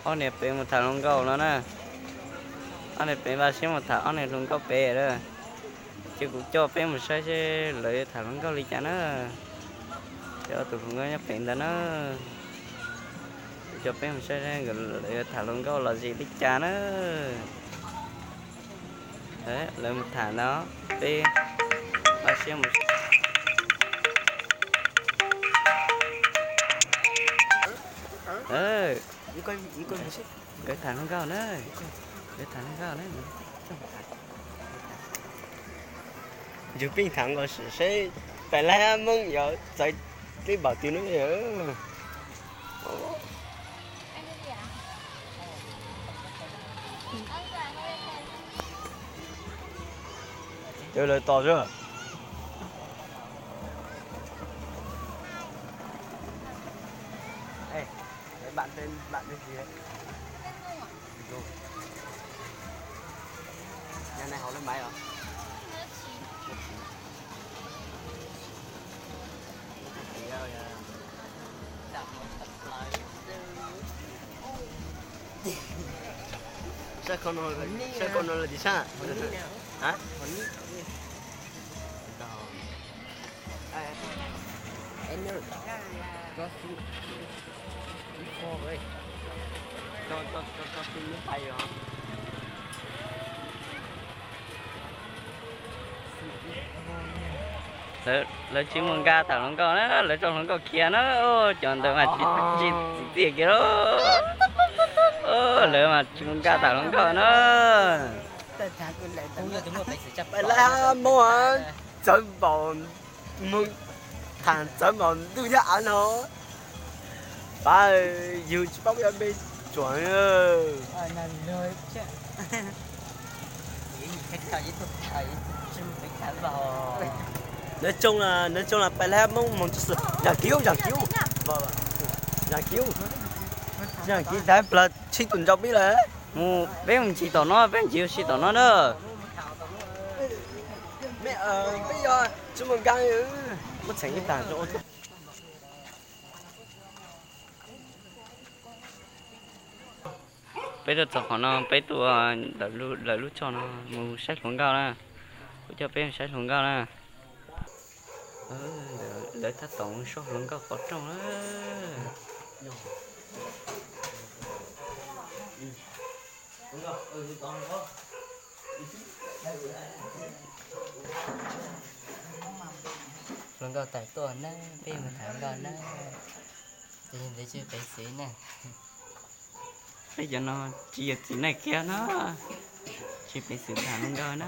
Ob niag pem mus tham hluas nkauj no na. Ob niag pem npaj siab mus tham ob niag hluas nkauj pem lawm. Ces kuv coj peb mus saib seb lawv yuav tham hluas nkauj li cas na. Ces ob tug hluas nkauj nyob pem ntawd na. Kuv coj peb mus saib seb lawv yuav tham hluas nkauj los sis li cas na. Lawv mus tham no, peb npaj siab mus. Nkawd tham hluas nkauj na. Nkawd tham hluas nkauj na. Yus pheej tham nkaus seb pais lab Hmoob yuav txawv tib npaum twg na. Cawv lawv tos xwb. Bạn tên, bạn tên gì đấy? Duyệt Hùng. Nhà này học lớp mấy rồi? Lớp chín. Sao con nó, sao con nó là gì sao? Hả? Em nhớ có su, có su, cho, cho, cho, cho tôi nước tay rồi. Lawv tsis mus nkag tham hluas nkauj na, lawv tso hluas nkauj khiav na, cov ntawd mas tsis tsim txiaj kiag lauj. Lawv mas tsis mus nkag tham hluas nkauj na. Pais lab Hmoob txawv npaum, tham txawv npaum ntuj thiab av no. Pab, yus tsis paub yog npe tsuam. Nói chung là, nói chung là pais lab Hmoob mus txog xwb, zam kiv, zam kiv, zam kiv, zam kiv tag plaws tsib tus nrau pib lawm. Mus, peb mus ncig tom no, peb mus ncig ua si tom no na. Peb yog tsis mus nkag, muab txheem ib tag. Peb tuaj txog qhov no, peb tuaj lawv lub tshoj no mus saib hluas nkauj na. Kuv coj peb mus saib hluas nkauj na. Lawv tab tom mus soj hluas nkauj qhov rooj na. Hluas nkauj tawm tuaj na, peb mus tham hluas nkauj na. Ces ntawd tsis pev xwm na. Peb cov no tsis yog txiv neej kiag na, tsis pev xwm tham hluas nkauj na.